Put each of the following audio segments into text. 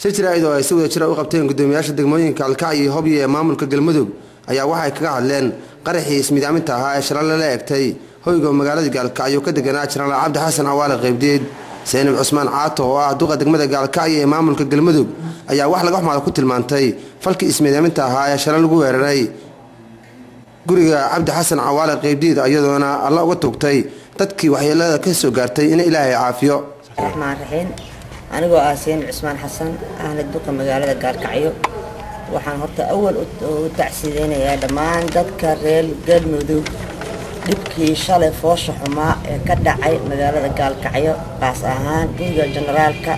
Shir jaraa'id oo ay si wada jira u qabteen guddoomiyaasha degmooyinka Gaalkacyo iyo Hobyo ee maamulka Galmudug ayaa waxay kaga hadleen qaraxii ismidaaminta ahaa ee shalay lala egtay hoyga magaalada Gaalkacyo ka deganaa Jenaraal Cabdi Xasan Cawaale Qaybdiid. Saynab Cusmaan Caato oo ah duqa degmada Gaalkacyo ee maamulka Galmudug ayaa wax laga xumaada ku tilmaantay falkii ismidaaminta ahaa ee shalay lagu weeraray guriga Cabdi Xasan Cawaale Qaybdiid, iyadoona alla uga tugtay dadkii waxyeelada ka soo gaartay in Ilaahay caafiyo. Raxmaan raxiim, anigoo ah Saynab Cusmaan Xasan, ahna duqa magaalada Gaalkacyo, waxaan horta awal u tacsideynayaa dhammaan dadka reer Galmudug dhibkii shalay foosha xumaa ee ka dhacay magaalada Gaalkacyo, qaas ahaan guriga generaalka.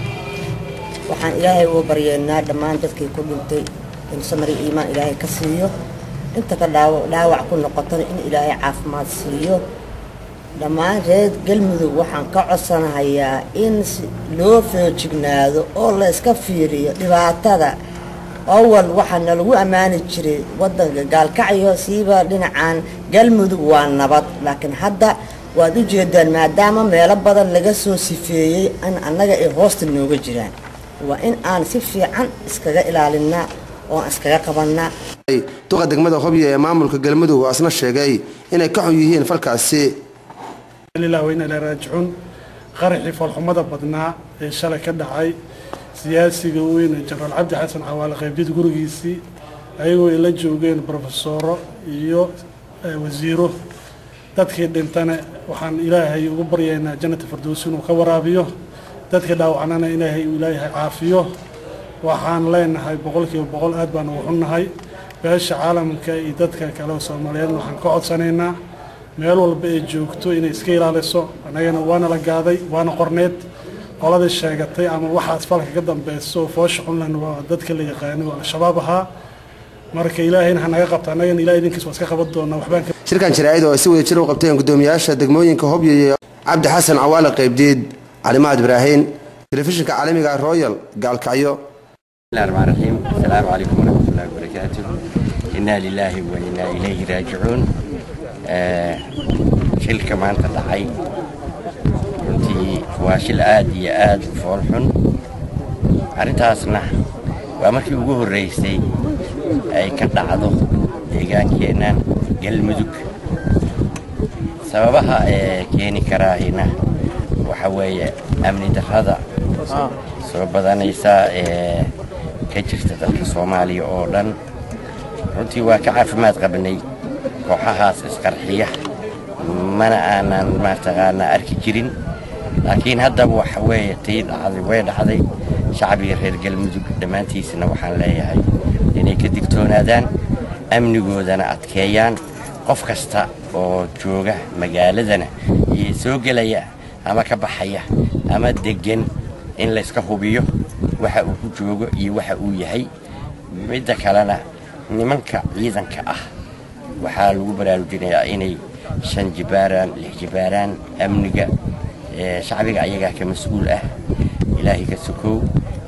Waxaan Ilaahay uga baryeynaa dhammaan dadkii ku dhintay in samari iimaan Ilaahay ka siiyo, inta ka dhaawac ku noqotana in Ilaahay caafimaad siiyo. Dhammaan reer Galmudug waxaan ka codsanahayaa in loo feejignaado oo la iska fiiriyo dhibaatada. Awal waxaa nalagu ammaani jiray wadanka Gaalkacyo, siiba dhinacan Galmudug, waa nabad, laakiin hadda waad u jeedaan maadaama meelo badan laga soo sifeeyey in annaga ay hoosta nooga jiraan. Waa in aan si fiican iskaga ilaalinaa oo aan iskaga qabanaa. Duqa degmada Hobyo ee maamulka Galmudug oo asna sheegay inay ka xun yihiin falkaasi. Lillahi wa inna ilayhi raajicuun. Qaraxii foolxumada badnaa ee shalay ka dhacay siyaasiga weyn ee Jenaraal Cabdi Xasan Cawaale Qaybdiid gurigiisii, ayagoo ay la joogeen brofesoro iyo wasiiro, dadkii dhintana waxaan Ilaahay ugu baryaynaa jannata firdowsi inuu ka waraabiyo, dadkii dhaawacnana Ilaahay uu Ilaahay caafiyo. Waxaan leenahay 100% aad baan ugu xunnahay. Beesha caalamka iyo dadka kale oo Soomaaliyeedna waxaan ka codsanaynaa meel walba ay joogto inay iska ilaaliso. Annagana waana la gaaday, waana qorneed qoladii sheegatay ama waxaas falka ka dambeyso foosha xunlan waa dadka la yaqaanay oo Al-Shabaab ahaa. Marka Ilaahayna ha naga qabta, annagana Ilahay idinkiis waa iska qaban doonaa waxbaan. Shirkan jaraa'id oo ay si wada jir u qabteen guddoomiyaasha degmooyinka Hobyo iyo Cabdi Xasan Cawaale Qaybdiid. Calimaad Ibraahin, telefishinka caalamiga Royal, Gaalkacyo. بسم الله الرحمن الرحيم، السلام عليكم ورحمة الله وبركاته. إنا لله وإنا إليه راجعون. Shilka maanta dhacay runtii waa shil aad iyo aad u fool xun. Arrintaasna waa markii ugu horreysay ay ka dhacdo deegaankeennan Galmudug. Sababaha ee keeni karaahina waxa weeye amni darrada soo badanaysa ee ka jirta dalka Soomaaliya oo dhan. Runtii waa ka caafimaad qabnay kooxahaas isqarxiya, mana aanan mataqaanaa arki jirin, laakiin haddaba waxa weeye tii dhacday way dhacday. Shacbiga reer Galmudug dhammaantiisna waxaan leeyahay inay ka digtoonaadaan, amnigoodana adkeeyaan, qof kasta oo jooga magaaladana iyo soo gelaya ama ka baxaya ama deggan in layska hubiyo waxa uu ku joogo iyo waxa uu yahay. Midda kalena, nimanka ciidanka ah waxaa lagu baraarujinayaa inay 5 jibaaraan, 6 jibaaraan amniga. Shacbiga ayagaa ka mas-uul ah, Ilaahay ka sokow,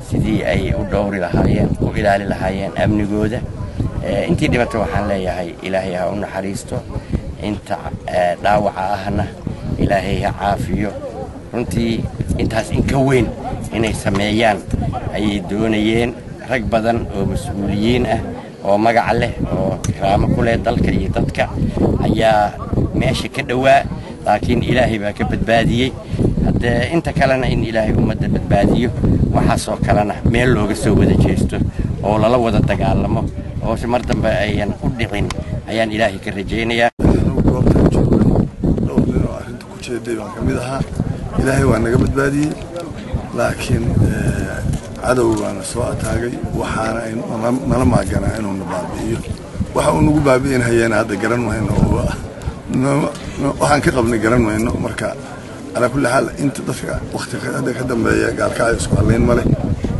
sidii ay u dhowri lahaayeen, u ilaali lahaayeen amnigooda. Intii dhibata waxaan leeyahay Ilaahay ha u naxariisto, inta dhaawaca ahna Ilaahay ha caafiyo. Runtii intaas in ka weyn inay sameeyaan ayay doonayeen. Rag badan oo mas-uuliyiin ah oo magac leh oo karaamo ku leh dalka iyo dadka ayaa meesha ka dhowaa, laakiin Ilaahay baa ka badbaadiyey. Haddee inta kalena in Ilaahay ummadda badbaadiyo, waxaasoo kalena meel looga soo wada jeesto oo lala wada dagaalamo oo si mar dambe ayan u dhicin ayaan Ilaahay ka rajaynayaa. Anigu goobtaan joogay dhowr nin oo arrinta ku jeeday baan ka mid ahaa. Ilaahay waa naga badbaadiyey, laakiin cadow baana soo ataagay, waxaana nala maaganaa inuuna baabi'iyo. Waxa uu nagu baabi'in hayeena hadda garan mayno, waxaan ka qabnay garan mayno. Marka calaa kulli xaal, inta dadka wakti hadda ka dambeeya Gaalkacyo isku hadlayn ma leh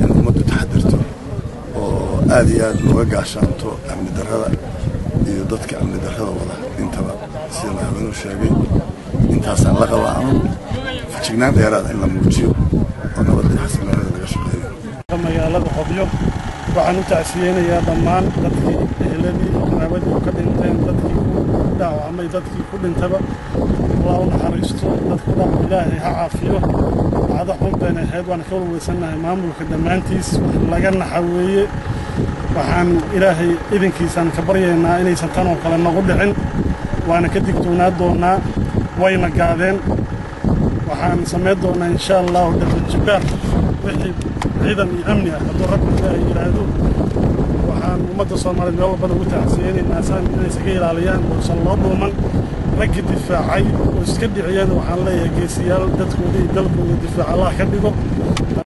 in ummaddu taxadirto oo aad iyo aad looga gaashaanto amni darrada iyo dadka amni darrada wada intaba. Sida madaxweynuhu sheegay, intaasaan la qabaa anu, fejignaan dheeraada in la muujiyo oo nabadda iyo xasiloonida laga shaqeeyo. Magaalada Hobyo. Waxaan u tacsiyeynayaa dhammaan dadkii eheladii, qaraabadii u ka dhinteen, dadkii ku dhaawacmay, dadkii ku dhintaba. Allah u naxariisto dadku dhaawac, Ilaahay ha caafiyo. Dhacdo xun bayna ahayd, waana ka walweysannahay maamulka dhammaantiis. Wax laga naxa weeye. Waxaan Ilaahay idinkiisaan ka baryaynaa inaysan tan oo kale nagu dhicin, waana ka digtoonaa doonaa. Wayna gaadeen. Waxaan samayn doonaa, insha Allahu, dhabajibaar wixii ciidan iyo amni ah, hadduu Rabbi Ilaahay yidhaahdo. Waxaan ummadda Soomaaliyeed meel walbana ugu tacsiyeynaynaa saan inay isaga ilaaliyaan uusan loo dhuuman. Raggi difaacay oo iska dhiciyeen waxaan leeyahay geesiyaal dadkooda iyo dalkooda difaaca Allah ka dhigo.